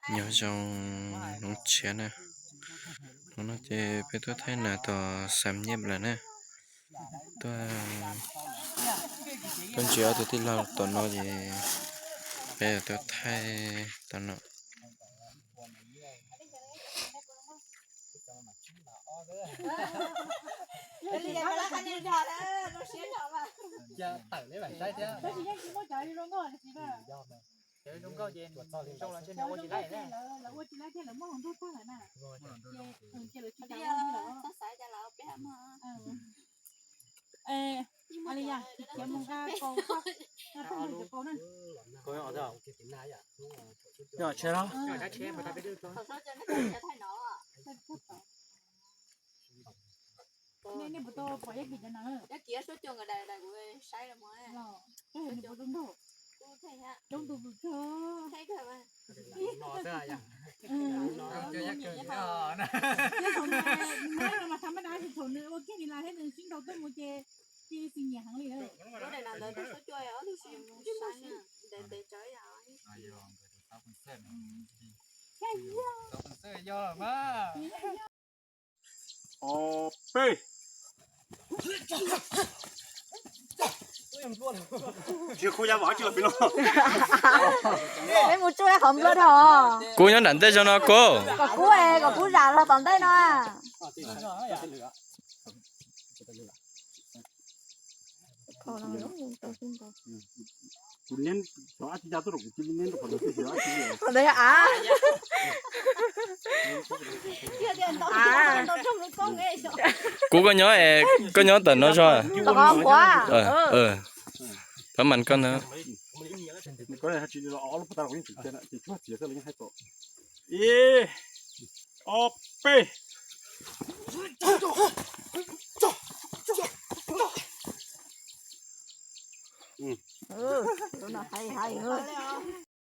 Nyob zoo hnub tshiab na, hnub no ces peb tuaj thaij nas tom Xam Nyiaj lawm na. Tuaj, tuaj ntsib ob tug tij laug tom no ces peb yuav tuaj thaij tom no. Thaum nws ua kiag li lawm thiab nws sib nraus tuaj mus ces cia li xis nyiam heev li. Peb mus tsuj qhov nplua dhau. Kuv nyob nram ntej zog no kuv. Kom kuv, kom kuv zam los tom ntej no. Kuv koj nyob, koj nyob tom no zog. Pab mas koj na. Ib, ob, peb.